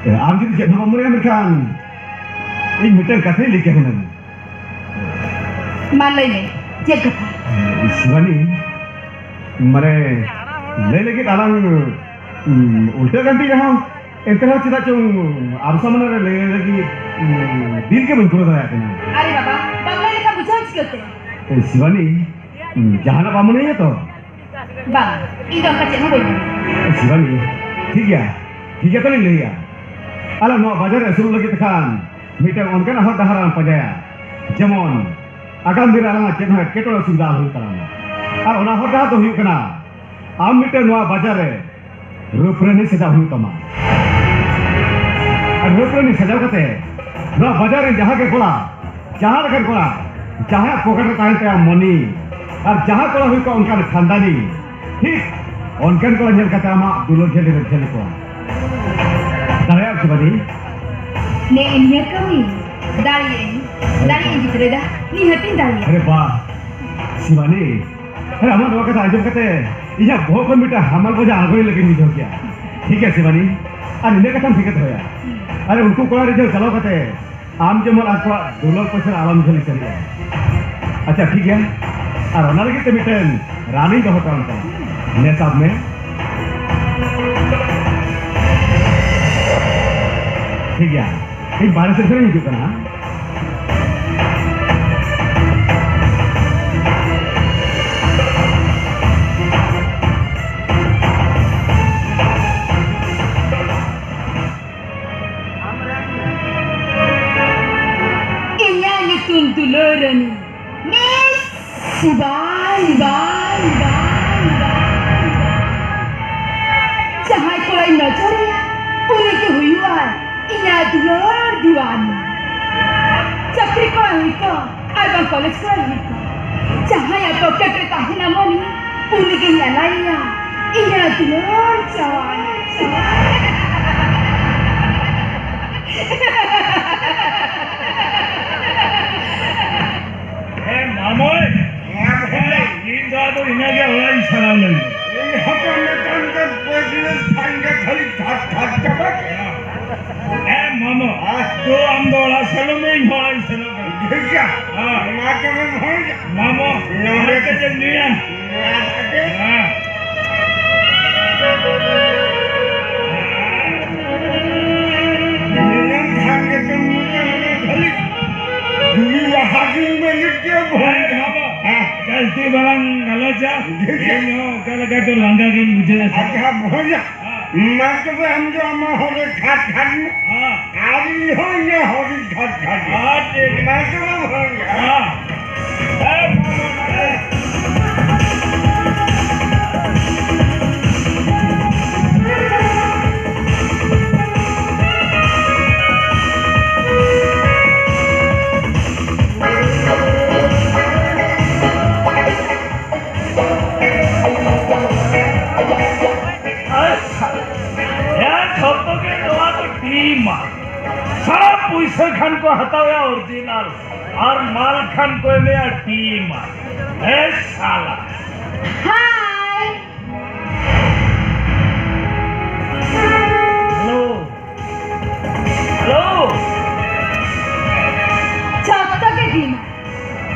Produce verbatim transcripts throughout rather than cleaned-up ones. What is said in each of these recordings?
ᱟᱢ ᱡᱩᱫᱤ ᱪᱮᱫ ᱦᱚᱸ ᱵᱟᱢ ᱢᱚᱱᱮᱭᱟ, ᱢᱮᱱᱠᱷᱟᱱ ᱤᱧ ᱢᱤᱫᱴᱟᱝ ᱠᱟᱛᱷᱟᱧ ᱞᱟᱹᱭ ᱠᱮ ᱦᱩᱱᱟᱹᱝ᱾ ᱢᱟ ᱞᱟᱹᱭ ᱢᱮ, ᱪᱮᱫ ᱠᱟᱛᱷᱟ? ᱥᱤᱵᱟᱱᱤ, ᱢᱟᱱᱮ, ᱞᱟᱹᱭ ᱞᱟᱹᱜᱤᱫ ᱟᱞᱟᱝ, ᱩᱢ, ᱩᱞᱴᱟᱹ ᱜᱟᱱᱴᱤ ᱨᱮᱦᱚᱸ, ᱮᱱᱛᱮ ᱨᱮᱦᱚᱸ ᱪᱮᱫᱟᱜ ᱪᱚᱝ ᱟᱢ ᱥᱟᱢᱟᱝ ᱨᱮ ᱞᱟᱹᱭ ᱞᱟᱹᱜᱤᱫ, ᱩᱢ, ᱫᱤᱞ ᱜᱮ ᱵᱟᱹᱧ ᱯᱩᱨᱟᱹᱣ ᱫᱟᱲᱮᱭᱟᱜ ᱠᱟᱱᱟ᱾ ᱟᱨᱮ ᱵᱟᱵᱟ, ᱵᱟᱢ ᱞᱟᱹᱭ ᱞᱮᱠᱷᱟᱱ ᱵᱩᱡᱷᱟᱹᱣ ᱪᱤᱠᱟᱹᱛᱮ? ᱮ, ᱥᱤᱵᱟᱱᱤ, ᱩᱢ, ᱡᱟᱦᱟᱱᱟᱜ ᱵᱟᱢ ᱢᱚᱱᱮᱭᱟ ᱛᱚ? ᱵᱟᱝ, ᱤᱧ ᱫᱚ ᱚᱱᱠᱟ ᱪᱮᱫ ᱦᱚᱸ ᱵᱟᱹᱧ ᱢᱚᱱᱮᱭᱟ᱾ ᱥᱤᱵᱟᱱᱤ, ᱴᱷᱤᱠ ᱜᱮᱭᱟ, ᱴᱷᱤᱠ ᱜᱮᱭᱟ, ᱛᱟᱦᱞᱮᱧ ᱞᱟᱹᱭᱟ᱾ ᱟᱞᱮ ᱱᱚᱣᱟ ᱵᱟᱡᱟᱨ ᱨᱮ ᱟᱹᱥᱩᱞᱚᱜ ᱞᱟᱹᱜᱤᱫ ᱛᱮᱠᱷᱟᱱ ᱢᱤᱫᱴᱟᱝ ᱚᱱᱠᱟᱱᱟᱜ ᱦᱚᱨ ᱰᱟᱦᱟᱨ ᱞᱟᱝ ᱯᱟᱸᱡᱟᱭᱟ, ᱡᱮᱢᱚᱱ ᱟᱜᱟᱢ ᱫᱤᱱ ᱨᱮ ᱟᱞᱟᱝᱟᱜ ᱪᱮᱫ ᱦᱚᱸ ᱮᱴᱠᱮᱴᱚᱬᱮ ᱚᱥᱩᱵᱤᱫᱷᱟ ᱟᱞᱚ ᱦᱩᱭᱩᱜ ᱛᱟᱞᱟᱝ ᱢᱟ᱾ ᱟᱨ ᱚᱱᱟ ᱦᱚᱨ ᱰᱟᱦᱟᱨ ᱫᱚ ᱦᱩᱭᱩᱜ ᱠᱟᱱᱟ, ᱟᱢ ᱢᱤᱫᱴᱟᱝ ᱱᱚᱣᱟ ᱵᱟᱡᱟᱨ ᱨᱮ ᱨᱩᱯ ᱨᱟᱹᱱᱤ ᱥᱟᱡᱟᱣ ᱦᱩᱭᱩᱜ ᱛᱟᱢᱟ᱾ ᱟᱨ ᱨᱩᱯ ᱨᱟᱹᱱᱤ ᱥᱟᱡᱟᱣ ᱠᱟᱛᱮ ᱱᱚᱣᱟ ᱵᱟᱡᱟᱨ ᱨᱮᱱ ᱡᱟᱦᱟᱸ ᱜᱮ ᱠᱚᱲᱟ, ᱡᱟᱦᱟᱸ ᱞᱮᱠᱟᱱ ᱠᱚᱲᱟ, ᱡᱟᱦᱟᱸᱭᱟᱜ ᱯᱚᱠᱮᱴ ᱨᱮ ᱛᱟᱦᱮᱱ ᱛᱟᱭᱟ ᱢᱟᱹᱱᱤ, ᱟᱨ ᱡᱟᱦᱟᱸ ᱠᱚᱲᱟ ᱦᱩᱭ ᱠᱚᱜᱼᱟ ᱚᱱᱠᱟᱱ ᱠᱷᱟᱱᱫᱟᱱᱤ, ᱴᱷᱤᱠ ᱚᱱᱠᱟᱱ ᱠᱚᱲᱟ ᱧᱮᱞ ᱠᱟᱛᱮ ᱟᱢᱟᱜ ᱫᱩᱞᱟᱹᱲ ᱡᱷᱟᱹᱞᱤ ᱨᱮ ᱡᱷᱟᱹᱞᱤ ᱠᱚᱣᱟ᱾ ᱫᱟᱲᱮᱭᱟᱜ ᱥᱤᱵᱟᱱᱤ? ᱱᱮ ᱱᱤᱭᱟᱹ ᱠᱟᱹᱢᱤ ᱫᱟᱲᱮᱭᱟᱜ ᱟᱹᱧ, ᱫᱟᱲᱮᱭᱟᱜ ᱟᱹᱧ ᱜᱤᱫᱽᱨᱟᱹ ᱫᱟ, ᱱᱤᱦᱟᱹᱛᱤᱧ ᱫᱟᱲᱮᱭᱟᱜᱼᱟ᱾ ᱟᱨᱮ ᱵᱟᱦ, ᱥᱤᱵᱟᱱᱤ, ᱟᱨ ᱟᱢᱟᱜ ᱱᱚᱣᱟ ᱠᱟᱛᱷᱟ ᱟᱸᱡᱚᱢ ᱠᱟᱛᱮ ᱤᱧᱟᱹᱜ ᱵᱚᱦᱚᱜ ᱠᱷᱚᱱ ᱢᱤᱫᱴᱟᱝ ᱦᱟᱢᱟᱞ ᱵᱚᱡᱷᱟ ᱟᱬᱜᱚᱭ ᱞᱮᱠᱟᱧ ᱵᱩᱡᱷᱟᱹᱣ ᱠᱮᱭᱟ᱾ ᱴᱷᱤᱠ ᱜᱮᱭᱟ ᱥᱤᱵᱟᱱᱤ, ᱟᱨ ᱤᱱᱟᱹ ᱠᱟᱛᱷᱟᱢ ᱴᱷᱤᱠᱟᱹ ᱫᱚᱦᱚᱭᱟ᱾ ᱟᱨ ᱩᱱᱠᱩ ᱠᱚᱲᱟ ᱨᱤᱡᱷᱟᱹᱣ ᱪᱟᱞᱟᱣ ᱠᱟᱛᱮ ᱟᱢ ᱡᱮᱢᱚᱱ ᱟᱠᱚᱣᱟᱜ ᱫᱩᱞᱟᱹᱲ ᱯᱚᱭᱥᱟ ᱟᱞᱚᱢ ᱡᱷᱟᱹᱞᱤ ᱥᱟᱹᱨᱤᱜᱼᱟ᱾ ᱟᱪᱪᱷᱟ, ᱴᱷᱤᱠ ᱜᱮᱭᱟ, ᱟᱨ ᱚᱱᱟ ᱞᱟᱹᱜᱤᱫ ᱛᱮ ᱢᱤᱫᱴᱮᱱ ᱨᱟᱱᱤᱧ ᱫᱚᱦᱚ ᱦᱚᱴᱚ ᱟᱢ ᱠᱟᱱᱟ, ᱱᱮ ᱥᱟᱵ ᱢᱮ᱾ ᱴᱷᱤᱠ ᱜᱮᱭᱟ, ᱤᱧ ᱵᱟᱦᱨᱮ ᱥᱮᱫ ᱠᱷᱚᱱᱤᱧ ᱦᱤᱡᱩᱜ ᱠᱟᱱᱟ, ᱦᱮᱸ? ᱤᱧᱟᱜ ᱧᱩᱛᱩᱢ ᱫᱩᱞᱟᱹᱲ ᱨᱟᱹᱱᱤ᱾ ᱢᱤᱥ ᱥᱤᱵᱟᱱ, ᱥᱤᱵᱟᱱ, ᱥᱤᱵᱟᱱ, ᱥᱤᱵᱟᱱ᱾ ᱡᱟᱦᱟᱸᱭ ᱠᱚᱲᱟᱧ ᱱᱚᱡᱚᱨᱟᱭᱟ, ᱩᱱᱤ ᱜᱮ ᱦᱩᱭᱩᱜᱼᱟᱭ ᱤᱧᱟᱜ ᱫᱩᱞᱟᱹᱲ ᱫᱤᱣᱟᱱᱟ᱾ ᱪᱟᱹᱠᱨᱤ ᱠᱚᱲᱟ ᱦᱩᱭ ᱠᱚᱜ, ᱟᱨ ᱵᱟᱝ ᱠᱚᱞᱮᱡᱽ ᱠᱚᱲᱟ ᱦᱩᱭ ᱠᱚᱜ, ᱡᱟᱦᱟᱸᱭᱟᱜ ᱯᱚᱠᱮᱴ ᱨᱮ ᱛᱟᱦᱮᱱᱟ ᱢᱟᱹᱱᱤ, ᱩᱱᱤ ᱜᱤᱧ ᱮᱞᱟᱭᱟ ᱤᱧᱟᱜ ᱫᱩᱞᱟᱹᱲ ᱡᱟᱶᱟᱭ᱾ ᱦᱮᱸ, ᱢᱟᱢᱚᱭ᱾ ᱦᱮᱸ, ᱤᱧ ᱫᱚ ᱟᱫᱚ ᱤᱱᱟᱹᱜᱮ ᱚᱲᱟᱜ ᱤᱧ ᱪᱟᱞᱟᱣ ᱞᱮᱱ ᱜᱮ᱾ ᱤᱧ ᱦᱚᱸᱛᱚ ᱱᱮᱛᱟᱨ ᱫᱚ ᱵᱤᱡᱽᱱᱮᱥ ᱠᱷᱟᱱ ᱜᱮ ᱠᱷᱟᱹᱞᱤ ᱴᱷᱟᱠ ᱴᱷᱟᱠ ᱪᱟᱵᱟ ᱠᱮᱫᱟ᱾ ᱦᱮᱸ᱾ ᱢᱟ ᱛᱚᱵᱮ ᱵᱷᱚᱸᱡᱽ᱾ ᱢᱟᱢᱚ, ᱱᱚᱰᱮ ᱟᱨ ᱪᱮᱫ ᱮᱢ ᱧᱩᱭᱟ? ᱱᱚᱣᱟ ᱫᱟᱜ ᱜᱮ᱾ ᱦᱮᱸ᱾ ᱱᱤᱱᱟᱹᱝ ᱠᱷᱟᱱ ᱜᱮᱛᱚᱢ ᱧᱩᱭᱟ, ᱱᱩᱱᱟᱹᱝ ᱜᱷᱟᱹᱲᱤᱡ᱾ ᱫᱩᱲᱩᱵ ᱞᱟᱦᱟ ᱜᱤᱧ ᱢᱮᱱᱮᱫ ᱜᱮᱭᱟ, ᱵᱷᱚᱸᱡᱽ᱾ ᱦᱮᱸ, ᱢᱟᱢᱚ᱾ ᱦᱮᱸ᱾ ᱡᱟᱹᱥᱛᱤ ᱵᱟᱞᱟᱝ ᱜᱟᱞᱚᱪᱟ᱾ ᱴᱷᱤᱠ ᱜᱮᱭᱟ᱾ ᱤᱧ ᱦᱚᱸ ᱚᱠᱟ ᱞᱮᱠᱟ ᱪᱚ ᱞᱟᱸᱜᱟ ᱜᱤᱧ ᱵᱩᱡᱷᱟᱹᱣᱮᱫ᱾ ᱟᱪᱪᱷᱟ, ᱵᱷᱚᱸᱡᱽ᱾ ᱢᱟ ᱛᱚᱵᱮ ᱟᱢ ᱫᱚ ᱟᱢᱟᱜ ᱦᱚᱨ ᱨᱮ ᱜᱷᱟᱴ ᱜᱷᱟᱴ ᱢᱮ᱾ ᱦᱮᱸ᱾ ᱟᱨ ᱤᱧ ᱦᱚᱸ ᱤᱧᱟᱹᱜ ᱦᱚᱨ ᱨᱮ ᱜᱷᱟᱴ ᱜᱷᱟᱴ ᱢᱮ᱾ ᱦᱮᱸ, ᱴᱷᱤᱠ᱾ ᱢᱟ ᱛᱚᱵᱮ ᱵᱷᱟᱹᱭ᱾ ᱦᱮᱸ᱾ ᱦᱮᱸ, ᱢᱟ, ᱢᱟ, ᱢᱟ᱾ ᱟᱪᱪᱷᱟ, ᱮ ᱡᱷᱚᱛᱚ ᱜᱮ ᱱᱚᱣᱟ ᱫᱚ ᱰᱤᱢᱟ᱾ ᱥᱟᱨᱟ ᱯᱩᱭᱥᱟᱹ ᱠᱷᱟᱱ ᱠᱚ ᱦᱟᱛᱟᱣᱟ ᱚᱨᱤᱡᱤᱱᱟᱞ, ᱟᱨ ᱢᱟᱞ ᱠᱷᱟᱱ ᱠᱚ ᱮᱢᱮᱭᱟ ᱰᱤᱢᱟ᱾ ᱮ ᱥᱟᱞᱟ᱾ ᱦᱟᱭ᱾ ᱦᱮᱞᱳ᱾ ᱦᱮᱞᱳ᱾ ᱡᱷᱚᱛᱚ ᱜᱮ ᱰᱤᱢᱟ᱾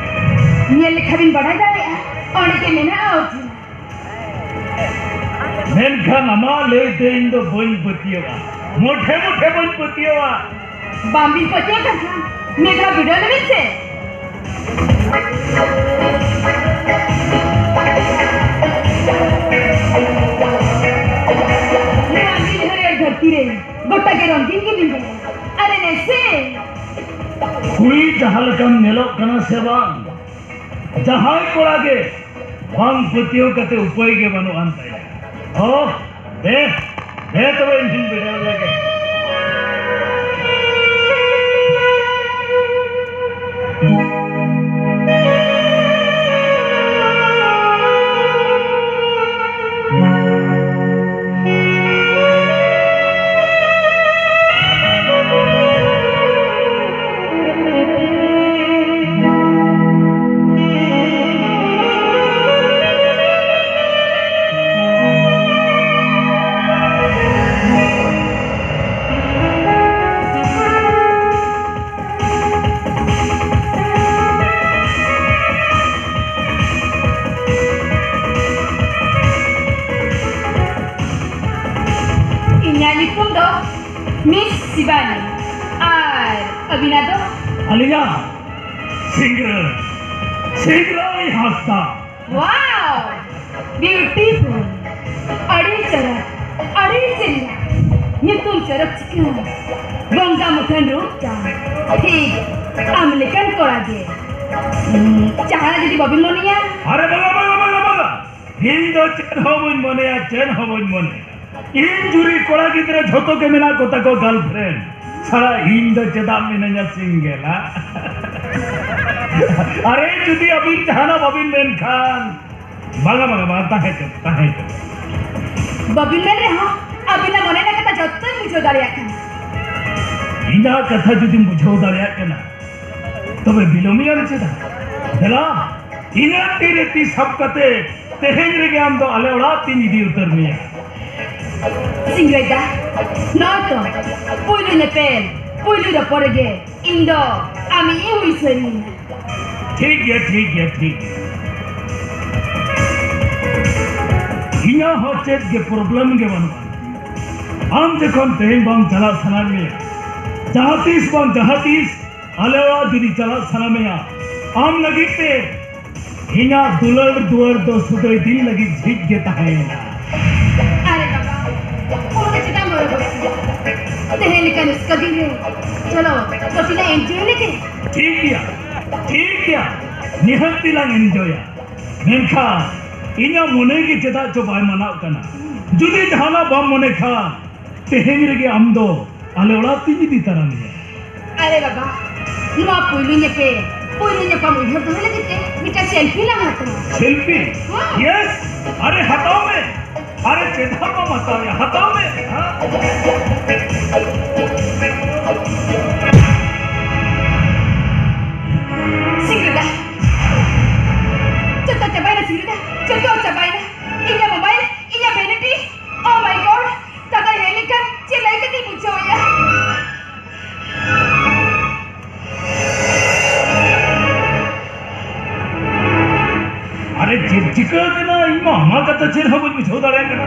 ᱧᱮᱞ ᱞᱮᱠᱷᱟᱱ ᱵᱤᱱ ᱵᱟᱲᱟᱭ ᱫᱟᱲᱮᱭᱟᱜᱼᱟ, ᱚᱸᱰᱮ ᱜᱮ ᱢᱮᱱᱟᱜᱼᱟ ᱚᱨᱤᱡᱤᱱᱟᱞ᱾ ᱢᱮᱱᱠᱷᱟᱱ ᱟᱢᱟᱜ ᱞᱟᱹᱭᱛᱮ ᱤᱧ ᱫᱚ ᱵᱟᱹᱧ ᱯᱟᱹᱛᱭᱟᱹᱣᱟ, ᱢᱩᱴᱷᱮ ᱢᱩᱴᱷᱮ ᱵᱟᱹᱧ ᱯᱟᱹᱛᱭᱟᱹᱣᱟ᱾ ᱵᱟᱝ ᱵᱤᱱ ᱯᱟᱹᱛᱭᱟᱹᱣ ᱠᱟᱱ ᱠᱷᱟᱱ ᱢᱤᱫ ᱫᱷᱟᱣ ᱵᱤᱰᱟᱹᱣ ᱞᱮᱵᱤᱱ ᱥᱮ᱾ ᱱᱚᱣᱟ ᱢᱤᱫ ᱦᱟᱹᱨᱭᱟᱹᱲ ᱫᱷᱟᱹᱨᱛᱤ ᱨᱮ ᱜᱚᱴᱟ ᱜᱮ ᱨᱚᱝᱜᱤᱱ ᱜᱮᱵᱤᱱ ᱧᱮᱞᱟ᱾ ᱟᱨ ᱮᱱᱮᱡ ᱥᱮ᱾ ᱠᱩᱲᱤ ᱡᱟᱦᱟᱸ ᱞᱮᱠᱟᱢ ᱧᱮᱞᱚᱜ ᱠᱟᱱᱟ ᱥᱮ ᱵᱟᱝ, ᱡᱟᱦᱟᱸᱭ ᱠᱚᱲᱟ ᱜᱮ ᱵᱟᱝ ᱯᱟᱹᱛᱭᱟᱹᱣ ᱠᱟᱛᱮ ᱩᱯᱟᱹᱭ ᱜᱮ ᱵᱟᱹᱱᱩᱜ ᱟᱱ ᱛᱟᱭᱟ᱾ ᱚ, ᱫᱮ, ᱫᱮ ᱛᱚᱵᱮ ᱤᱧ ᱦᱚᱸᱧ ᱵᱤᱰᱟᱹᱣ ᱞᱮᱜᱮ᱾ ᱤᱧᱟᱹᱜ ᱧᱩᱛᱩᱢ ᱫᱚ ᱢᱤᱥ ᱥᱤᱵᱟᱱᱤ᱾ ᱟᱨ ᱟᱹᱵᱤᱱᱟᱜ ᱫᱚ? ᱟᱹᱞᱤᱧᱟᱜ ᱥᱤᱝᱨᱟᱹᱭ, ᱥᱤᱝᱨᱟᱹᱭ ᱦᱟᱸᱥᱫᱟ᱾ ᱣᱟᱣ! ᱵᱤᱭᱩᱴᱤᱯᱷᱩᱞ! ᱟᱹᱰᱤ ᱪᱚᱨᱚᱠ, ᱟᱹᱰᱤ ᱪᱮᱦᱨᱟ᱾ ᱧᱩᱛᱩᱢ ᱪᱚᱨᱚᱠ ᱪᱤᱠᱟᱹ, ᱵᱚᱸᱜᱟ ᱢᱩᱴᱷᱟᱹᱱ ᱨᱩᱯ ᱛᱟᱢ᱾ ᱴᱷᱤᱠ ᱟᱢ ᱞᱮᱠᱟᱱ ᱠᱚᱲᱟ ᱜᱮ᱾ ᱦᱩᱸ, ᱡᱟᱦᱟᱱᱟᱜ ᱡᱩᱫᱤ ᱵᱟᱵᱤᱱ ᱢᱚᱱᱮᱭᱟ᱾ ᱟᱨᱮ ᱵᱟᱝᱟ, ᱵᱟᱝᱟ, ᱵᱟᱝᱟ, ᱵᱟᱝᱟ, ᱵᱟᱝᱟ᱾ ᱤᱧ ᱫᱚ ᱪᱮᱫ ᱦᱚᱸ ᱵᱟᱹᱧ ᱢᱚᱱᱮᱭᱟ, ᱪᱮᱫ ᱦᱚᱸ ᱵᱟᱹᱧ ᱢᱚᱱᱮᱭᱟ᱾ ᱤᱧ ᱡᱩᱨᱤ ᱠᱚᱲᱟ ᱜᱤᱫᱽᱨᱟᱹ ᱡᱷᱚᱛᱚ ᱜᱮ ᱢᱮᱱᱟᱜ ᱠᱚᱛᱟ ᱠᱚ girlfriend᱾ ᱥᱟᱞᱟ ᱤᱧ ᱫᱚ ᱪᱮᱫᱟᱜ ᱢᱤᱱᱟᱹᱧᱟ single, ᱦᱟ? ᱟᱨᱮ ᱡᱩᱫᱤ ᱟᱹᱵᱤᱱ ᱡᱟᱦᱟᱱᱟᱜ ᱵᱟᱹᱵᱤᱱ ᱢᱮᱱᱠᱷᱟᱱ, ᱵᱟᱝᱟ, ᱵᱟᱝᱟ, ᱵᱟᱝᱟ, ᱛᱟᱦᱮᱸ ᱦᱚᱪᱚ, ᱛᱟᱦᱮᱸ ᱦᱚᱪᱚ᱾ ᱵᱟᱹᱵᱤᱱ ᱢᱮᱱ ᱨᱮᱦᱚᱸ ᱟᱹᱵᱤᱱᱟᱜ ᱢᱚᱱᱮ ᱨᱮᱱᱟᱜ ᱠᱟᱛᱷᱟ ᱡᱷᱚᱛᱚᱧ ᱵᱩᱡᱷᱟᱹᱣ ᱫᱟᱲᱮᱭᱟᱜ ᱠᱟᱱᱟ᱾ ᱤᱧᱟᱹᱜ ᱠᱟᱛᱷᱟ ᱡᱩᱫᱤᱢ ᱵᱩᱡᱷᱟᱹᱣ ᱫᱟᱲᱮᱭᱟᱜ ᱠᱟᱱᱟ, ᱛᱚᱵᱮ ᱵᱤᱞᱚᱢᱮᱭᱟᱢ ᱪᱮᱫᱟᱜ? ᱫᱮᱞᱟ, ᱤᱧᱟᱹᱜ ᱛᱤ ᱨᱮ ᱛᱤ ᱥᱟᱵ ᱠᱟᱛᱮ ᱛᱮᱦᱮᱧ ᱨᱮᱜᱮ ᱟᱢ ᱫᱚ ᱟᱞᱮ ᱚᱲᱟᱜ ᱛᱤᱧ ᱤᱫᱤ ᱩᱛᱟᱹᱨ ᱢᱮᱭᱟ᱾ ᱥᱤᱝᱨᱟᱹᱭ ᱫᱟ, ᱱᱚᱜᱼᱚᱭ ᱛᱚ, ᱯᱩᱭᱞᱩ ᱧᱮᱯᱮᱞ, ᱯᱩᱭᱞᱩ ᱨᱚᱯᱚᱲ ᱨᱮᱜᱮ ᱤᱧ ᱫᱚ ᱟᱢᱤᱡ ᱤᱧ ᱦᱩᱭ ᱥᱟᱹᱨᱤᱭᱮᱱᱟ᱾ ᱴᱷᱤᱠ ᱜᱮᱭᱟ, ᱴᱷᱤᱠ ᱜᱮᱭᱟ, ᱴᱷᱤᱠ ᱜᱮᱭᱟ᱾ ᱤᱧᱟᱹᱜ ᱦᱚᱸ ᱪᱮᱫ ᱜᱮ problem ᱜᱮ ᱵᱟᱹᱱᱩᱜᱼᱟ᱾ ᱟᱢ ᱡᱚᱠᱷᱚᱱ ᱛᱮᱦᱮᱧ ᱵᱟᱝ ᱪᱟᱞᱟᱜ ᱥᱟᱱᱟᱭᱮᱫ ᱢᱮᱭᱟ, ᱡᱟᱦᱟᱸ ᱛᱤᱥ ᱵᱟᱝ ᱡᱟᱦᱟᱸ ᱛᱤᱥ ᱟᱞᱮ ᱚᱲᱟᱜ ᱡᱩᱫᱤ ᱪᱟᱞᱟᱜ ᱥᱟᱱᱟ ᱢᱮᱭᱟ, ᱟᱢ ᱞᱟᱹᱜᱤᱫ ᱛᱮ ᱤᱧᱟᱹᱜ ᱫᱩᱞᱟᱹᱲ ᱫᱩᱣᱟᱹᱨ ᱫᱚ ᱥᱩᱫᱟᱹᱭ ᱫᱤᱱ ᱞᱟᱹᱜᱤᱫ ᱡᱷᱤᱡ ᱜᱮ ᱛᱟᱦᱮᱸᱭᱮᱱᱟ᱾ ᱟᱨᱮ ᱵᱟᱵᱟ, ᱚᱱᱟ ᱪᱮᱫᱟᱜ ᱵᱚᱨᱚ ᱵᱚᱨᱚ? ᱛᱮᱦᱮᱧ ᱞᱮᱠᱟᱱ ᱨᱟᱹᱥᱠᱟᱹ ᱫᱤᱱ ᱨᱮ, ᱪᱚᱞᱚ, ᱠᱟᱹᱴᱤᱡ ᱞᱟᱝ enjoy ᱞᱮᱜᱮ᱾ ᱴᱷᱤᱠ ᱜᱮᱭᱟ, ᱴᱷᱤᱠ ᱜᱮᱭᱟ, ᱱᱤᱦᱟᱹᱛ ᱞᱟᱝ enjoyᱟ᱾ ᱢᱮᱱᱠᱷᱟᱱ ᱤᱧᱟᱹᱜ ᱢᱚᱱᱮ ᱜᱮ ᱪᱮᱫᱟᱜ ᱪᱚ ᱵᱟᱭ ᱢᱟᱱᱟᱜ ᱠᱟᱱᱟ᱾ ᱡᱩᱫᱤ ᱡᱟᱦᱟᱱᱟᱜ ᱵᱟᱢ ᱢᱚᱱᱮ ᱠᱷᱟᱱ, ᱛᱮᱦᱮᱧ ᱨᱮᱜᱮ ᱟᱢ ᱫᱚ ᱟᱞᱮ ᱚᱲᱟᱜ ᱛᱤᱧ ᱤᱫᱤ ᱛᱟᱨᱟ ᱢᱮᱭᱟ᱾ ᱟᱨᱮ ᱵᱟᱵᱟ, ᱱᱚᱣᱟ ᱯᱩᱭᱞᱩ ᱧᱮᱯᱮᱞ, ᱯᱩᱭᱞᱩ ᱧᱟᱯᱟᱢ ᱩᱭᱦᱟᱹᱨ ᱫᱚᱦᱚ ᱞᱟᱹᱜᱤᱫ ᱛᱮ ᱢᱤᱫᱴᱟᱝ selfie ᱞᱟᱝ ᱦᱟᱛᱟᱣᱟ᱾ Selfie? ᱦᱮᱸ᱾ Yes! ᱟᱨᱮ ᱦᱟᱛᱟᱣ ᱢᱮ᱾ ᱟᱨᱮ ᱪᱮᱫ ᱦᱚᱸ ᱵᱟᱢ ᱦᱟᱛᱟᱣ ᱢᱮ, ᱦᱟᱛᱟᱣ ᱢᱮ᱾ ᱦᱮᱸ? ᱥᱤᱝᱨᱟᱹᱭ ᱫᱟ, ᱡᱚᱛᱚ ᱪᱟᱵᱟᱭᱮᱱᱟ ᱥᱤᱝᱨᱟᱹᱭ ᱫᱟ, ᱡᱚᱛᱚ ᱪᱟᱵᱟᱭᱮᱱᱟ᱾ ᱤᱧᱟᱹᱜ mobile, ᱤᱧᱟᱹᱜ vanity, oh my God, ᱫᱟᱫᱟ ᱦᱮᱡ ᱞᱮᱱᱠᱷᱟᱱ ᱪᱮᱫ ᱞᱟᱹᱭ ᱠᱟᱛᱮᱧ ᱵᱩᱡᱷᱟᱹᱣ ᱟᱭᱟ? ᱟᱨᱮ ᱪᱮᱫ ᱪᱤᱠᱟᱹ ᱠᱟᱱᱟ? ᱤᱧ ᱢᱟ ᱟᱢᱟᱜ ᱠᱟᱛᱷᱟ ᱪᱮᱫ ᱦᱚᱸ ᱵᱟᱹᱧ ᱵᱩᱡᱷᱟᱹᱣ ᱫᱟᱲᱮᱭᱟᱜ ᱠᱟᱱᱟ᱾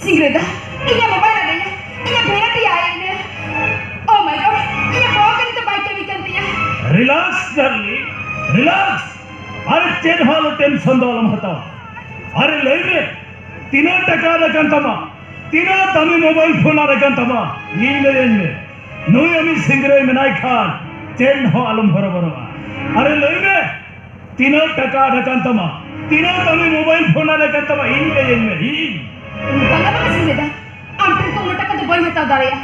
ᱥᱤᱝᱨᱟᱹᱭ ᱫᱟ, ᱤᱧᱟᱹᱜ mobile ᱤᱧᱟᱹᱜ ᱵᱷᱮᱲᱟ ᱛᱮᱭᱟᱭ ᱢᱮ᱾ Oh my God, ᱤᱧᱟᱹᱜ ᱵᱚᱦᱚᱜ ᱨᱮ ᱱᱤᱛᱚᱜ ᱵᱟᱭ ᱠᱟᱹᱢᱤ ᱠᱟᱱ ᱛᱤᱧᱟ᱾ Relax, darling, relax. ᱟᱨ ᱪᱮᱫ ᱦᱚᱸ ᱟᱞᱚ tension ᱫᱚ ᱟᱞᱚᱢ ᱦᱟᱛᱟᱣᱟ᱾ ᱟᱨᱮ ᱞᱟᱹᱭ ᱢᱮ, ᱛᱤᱱᱟᱹᱜ ᱴᱟᱠᱟ ᱟᱫ ᱟᱠᱟᱱ ᱛᱟᱢᱟ? ᱛᱤᱱᱟᱹᱜ ᱫᱟᱢᱤ mobile phone ᱟᱫ ᱟᱠᱟᱱ ᱛᱟᱢᱟ? ᱤᱧ ᱞᱟᱹᱭᱟᱹᱧ ᱢᱮ᱾ ᱱᱩᱭ ᱟᱢᱤᱡ ᱥᱤᱝᱨᱟᱹᱭ ᱢᱮᱱᱟᱭ ᱠᱷᱟᱱ ᱪᱮᱫ ᱦᱚᱸ ᱟᱞᱚᱢ ᱦᱚᱨᱚᱵᱚᱨᱚᱜᱼᱟ᱾ ᱟᱨᱮ ᱞᱟᱹᱭ ᱢᱮ, ᱛᱤᱱᱟᱹᱜ ᱴᱟᱠᱟ ᱟᱫ ᱟᱠᱟᱱ ᱛᱟᱢᱟ? ᱛᱤᱱᱟᱹᱜ ᱫᱟᱢᱤ mobile phone ᱟᱫ ᱟᱠᱟᱱ ᱛᱟᱢᱟ? ᱤᱧ ᱞᱟᱹᱭᱟᱹᱧ ᱢᱮ, ᱤᱧ᱾ ᱵᱟᱝᱟ, ᱵᱟᱝᱟ, ᱥᱤᱝᱨᱟᱹᱭ ᱫᱟ, ᱟᱢ ᱴᱷᱮᱱ ᱠᱷᱚᱱ ᱩᱱᱟᱹᱜ ᱴᱟᱠᱟ ᱫᱚ ᱵᱟᱹᱧ ᱦᱟᱛᱟᱣ ᱫᱟᱲᱮᱭᱟᱜᱼᱟ᱾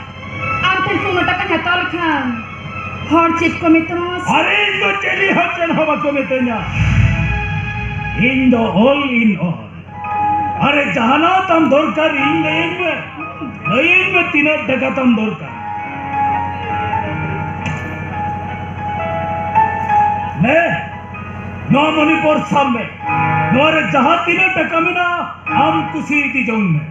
ᱟᱢ ᱴᱷᱮᱱ ᱠᱷᱚᱱ ᱩᱱᱟᱹᱜ ᱴᱟᱠᱟᱧ ᱦᱟᱛᱟᱣ ᱞᱮᱠᱷᱟᱱ ᱦᱚᱲ ᱪᱮᱫ ᱠᱚ ᱢᱮᱛᱟᱢᱟ? ᱟᱨᱮ, ᱤᱧ ᱫᱚ ᱪᱮᱫ ᱦᱚᱸ ᱪᱮᱫ ᱦᱚᱸ ᱵᱟᱠᱚ ᱢᱮᱛᱟᱹᱧᱟ᱾ ᱤᱧ ᱫᱚ all in all. ᱟᱨᱮ, ᱡᱟᱦᱟᱱᱟᱜ ᱛᱟᱢ ᱫᱚᱨᱠᱟᱨ, ᱤᱧ ᱞᱟᱹᱭᱟᱹᱧ ᱢᱮ᱾ ᱞᱟᱹᱭᱟᱹᱧ ᱢᱮ, ᱛᱤᱱᱟᱹᱜ ᱴᱟᱠᱟ ᱛᱟᱢ ᱫᱚᱨᱠᱟᱨ? ᱢᱮ, ᱱᱚᱣᱟ ᱢᱚᱱᱤᱯᱩᱨ ᱥᱟᱵ ᱢᱮ᱾ ᱱᱚᱣᱟ ᱨᱮ ᱡᱟᱦᱟᱸ ᱛᱤᱱᱟᱹᱜ ᱴᱟᱠᱟ ᱢᱮᱱᱟᱜᱼᱟ, ᱟᱢ ᱠᱩᱥᱤ ᱤᱫᱤ ᱡᱚᱝ ᱢᱮ᱾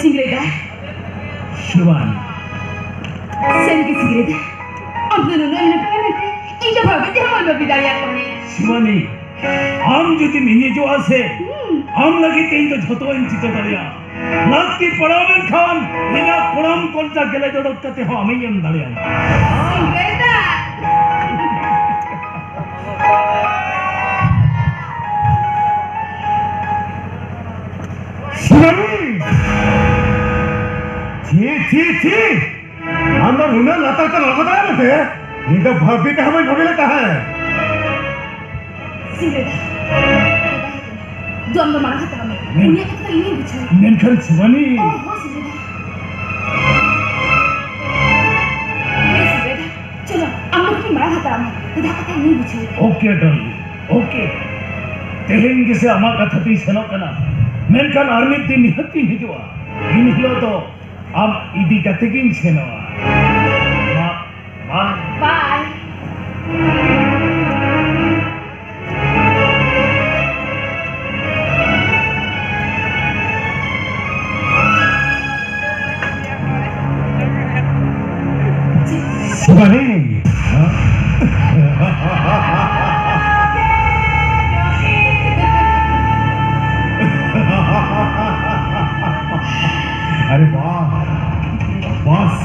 ᱥᱤᱝᱨᱟᱹᱭ ᱫᱟ᱾ ᱥᱤᱵᱟᱱᱤ᱾ ᱥᱟᱹᱨᱤᱜᱮ ᱥᱤᱝᱨᱟᱹᱭ ᱫᱟ, ᱟᱢ ᱫᱚ ᱱᱩᱱᱟᱹᱜ ᱮᱢ ᱱᱟᱯᱟᱭᱟ ᱢᱮᱱᱛᱮ ᱤᱧ ᱫᱚ ᱵᱷᱟᱵᱤ ᱛᱮᱦᱚᱸ ᱵᱟᱹᱧ ᱵᱷᱟᱵᱤ ᱫᱟᱲᱮᱭᱟᱜ ᱠᱟᱱᱟ᱾ ᱥᱤᱵᱟᱱᱤ, ᱟᱢ ᱡᱩᱫᱤᱢ ᱤᱧ ᱦᱤᱡᱩᱜᱼᱟ ᱥᱮ, ᱦᱩᱸ᱾ ᱟᱢ ᱞᱟᱹᱜᱤᱫ ᱛᱮ ᱤᱧ ᱫᱚ ᱡᱷᱚᱛᱚᱣᱟᱜ ᱤᱧ ᱪᱤᱠᱟᱹ ᱫᱟᱲᱮᱭᱟᱜᱼᱟ᱾ ᱞᱟᱹᱠᱛᱤ ᱯᱟᱲᱟᱣ ᱞᱮᱱᱠᱷᱟᱱ ᱤᱧᱟᱹᱜ ᱠᱚᱲᱟᱢ ᱠᱚᱞᱪᱟ ᱜᱮᱞᱮᱡ ᱚᱰᱚᱠ ᱠᱟᱛᱮ ᱦᱚᱸ ᱟᱢᱤᱧ ᱮᱢ ᱫᱟᱲᱮᱭᱟᱢᱟ᱾ ᱥᱤᱵᱟᱱᱤ! ᱪᱷᱤ, ᱪᱷᱤ, ᱪᱷᱤ! ᱟᱢ ᱫᱚ ᱱᱩᱱᱟᱹᱜ ᱞᱟᱛᱟᱨ ᱛᱮ ᱞᱚᱜᱚ ᱫᱟᱲᱮᱭᱟᱜ ᱢᱮ? ᱤᱧ ᱫᱚ ᱵᱷᱟᱹᱵᱤ ᱛᱮᱦᱚᱸ ᱵᱟᱹᱧ ᱵᱷᱟᱹᱵᱤ ᱞᱮᱫ ᱛᱟᱦᱮᱸ᱾ ᱥᱤᱵᱟᱱᱤ᱾ ᱫᱚᱢ ᱫᱚ ᱢᱟᱲᱟᱝ ᱦᱟᱛᱟᱣ ᱢᱮ᱾ ᱢᱮᱱ- ᱩᱱᱤᱭᱟᱜ ᱠᱟᱛᱷᱟ ᱤᱧᱤᱧ ᱵᱩᱡᱷᱟᱹᱣᱟ᱾ ᱢᱮᱱᱠᱷᱟᱱ ᱥᱤᱵᱟᱱᱤ᱾ ᱚ, ᱦᱚᱸ, ᱥᱤᱵᱟᱱᱤ᱾ ᱦᱮᱸ, ᱥᱤᱵᱟᱱᱤ᱾ ᱪᱚᱞᱚ, ᱟᱢ ᱫᱚ ᱠᱟᱹᱴᱤᱡ ᱢᱟᱲᱟᱝ ᱦᱟᱛᱟᱣ ᱢᱮ᱾ ᱫᱟᱫᱟ ᱠᱟᱛᱷᱟ ᱤᱧᱤᱧ ᱵᱩᱡᱷᱟᱹᱣᱟ᱾ Okay, darling. Okay. ᱛᱮᱦᱮᱧ ᱜᱮᱥᱮ ᱟᱢᱟᱜ ᱠᱟᱛᱷᱟ ᱛᱤᱧ ᱥᱮᱱᱚᱜ ᱠᱟᱱᱟ᱾ ᱢᱮᱱᱠᱷᱟᱱ ᱟᱨ ᱢᱤᱫ ᱫᱤᱱ ᱱᱤᱦᱟᱹᱛ ᱤᱧ ᱦᱤᱡᱩᱜᱼᱟ᱾ ᱤᱱ ᱦᱤᱞᱳᱜ ᱫᱚ ᱟᱢ ᱤᱫᱤ ᱠᱟᱛᱮ ᱜᱤᱧ ᱥᱮᱱᱚᱜᱼᱟ᱾ ᱢᱟ, ᱢᱟ᱾ Bye. ᱥᱤᱵᱟᱱᱤ,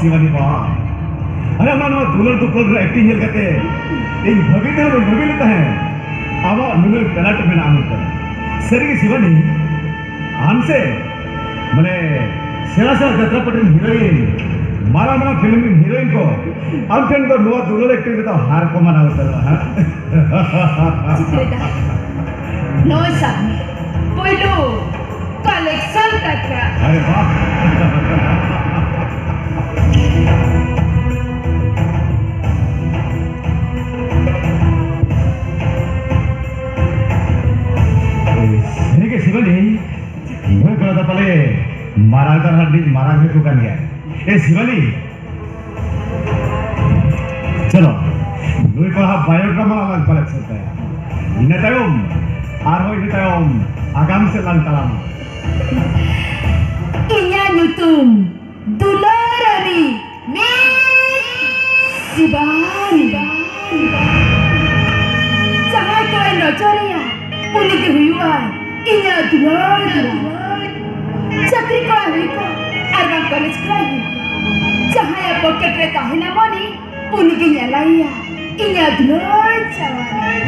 ᱥᱤᱵᱟᱱᱤ ᱵᱟ, ᱟᱨᱮ ᱟᱢᱟᱜ ᱱᱚᱣᱟ ᱫᱩᱞᱟᱹᱲ ᱫᱩᱯᱞᱟᱹᱲ ᱨᱮ ᱮᱠᱴᱤᱝ ᱧᱮᱞ ᱠᱟᱛᱮ ᱤᱧ ᱵᱷᱟᱹᱵᱤ ᱛᱮᱦᱚᱸ ᱵᱟᱹᱧ ᱵᱷᱟᱹᱵᱤ ᱞᱮᱫ ᱛᱟᱦᱮᱸᱫ ᱟᱢᱟᱜ ᱱᱩᱱᱟᱹᱜ ᱴᱮᱞᱮᱱᱴ ᱢᱮᱱᱟᱜᱼᱟ ᱢᱮᱱᱛᱮ᱾ ᱥᱟᱹᱨᱤᱜᱮ ᱥᱤᱵᱟᱱᱤ, ᱟᱢ ᱥᱮ ᱢᱟᱱᱮ ᱥᱮᱬᱟ ᱥᱮᱬᱟ ᱡᱟᱛᱨᱟ ᱯᱟᱹᱴᱤ ᱨᱮᱱ ᱦᱤᱨᱳᱭᱤᱱ, ᱢᱟᱨᱟᱝ ᱢᱟᱨᱟᱝ ᱯᱷᱤᱞᱢ ᱨᱮᱱ ᱦᱤᱨᱳᱭᱤᱱ ᱠᱚ ᱟᱢ ᱴᱷᱮᱱ ᱫᱚ ᱱᱚᱣᱟ ᱫᱩᱞᱟᱹᱲ ᱮᱠᱴᱤᱝ ᱨᱮᱫᱚ ᱦᱟᱨ ᱠᱚ ᱢᱟᱱᱟᱣ ᱩᱛᱟᱹᱨᱚᱜᱼᱟ ᱦᱟᱸᱜ᱾ ᱪᱤᱛᱨᱮᱫᱟ, ᱱᱚᱜᱼᱚᱭ ᱥᱟᱵ ᱢᱮ, ᱯᱳᱭᱞᱳ ᱠᱟᱞᱮᱠᱥᱚᱱ ᱴᱟᱠᱟ᱾ ᱟᱨᱮ ᱵᱟᱦ᱾ ᱥᱟᱹᱨᱤᱜᱮ ᱥᱤᱵᱟᱞᱤ, ᱱᱩᱭ ᱠᱚᱲᱟ ᱫᱚ ᱯᱟᱞᱮ ᱢᱟᱨᱟᱝ ᱫᱟᱨᱦᱟ ᱨᱤᱱᱤᱡ ᱢᱟᱨᱟᱝ ᱦᱚᱭ ᱠᱚ ᱠᱟᱱ ᱜᱮᱭᱟ᱾ ᱮ ᱥᱤᱵᱟᱞᱤ, ᱪᱚᱞᱚ, ᱱᱩᱭ ᱠᱚᱲᱟ ᱵᱟᱭᱳᱰᱨᱟᱢᱟ ᱞᱟᱝ ᱠᱟᱞᱮᱠᱥᱚᱱ ᱛᱟᱭᱟ᱾ ᱤᱱᱟᱹ ᱛᱟᱭᱚᱢ, ᱟᱨᱦᱚᱸ ᱤᱱᱟᱹ ᱛᱟᱭᱚᱢ ᱟᱜᱟᱢ ᱥᱮᱫ ᱞᱟᱝ ᱛᱟᱲᱟᱢᱟ᱾ ᱤᱧᱟᱜ ᱧᱩᱛᱩᱢ ᱫᱩᱞᱟᱹᱨᱟᱱᱤ ᱢᱤᱥ ᱥᱤᱵᱟᱱᱤ᱾ ᱡᱟᱦᱟᱸᱭ ᱠᱚᱭ ᱱᱚᱡᱚᱨᱮᱭᱟ, ᱩᱱᱤ ᱜᱮ ᱦᱩᱭᱩᱜᱼᱟᱭ ᱤᱧᱟᱜ ᱫᱩᱞᱟᱹᱲ ᱫᱩᱞᱟᱹᱲ᱾ ᱪᱟᱹᱠᱨᱤ ᱠᱚᱲᱟ ᱦᱩᱭ ᱠᱚᱜ, ᱟᱨ ᱵᱟᱝ ᱠᱚᱞᱮᱡᱽ ᱠᱚᱲᱟ ᱦᱩᱭ ᱠᱚᱜ, ᱡᱟᱦᱟᱸᱭᱟᱜ ᱯᱚᱠᱮᱴ ᱨᱮ ᱛᱟᱦᱮᱱᱟ ᱢᱚᱱᱤ, ᱩᱱᱤ ᱜᱮᱧ ᱮᱞᱟᱭᱟ ᱤᱧᱟᱜ ᱫᱩᱞᱟᱹᱲ ᱡᱟᱶᱟᱭ᱾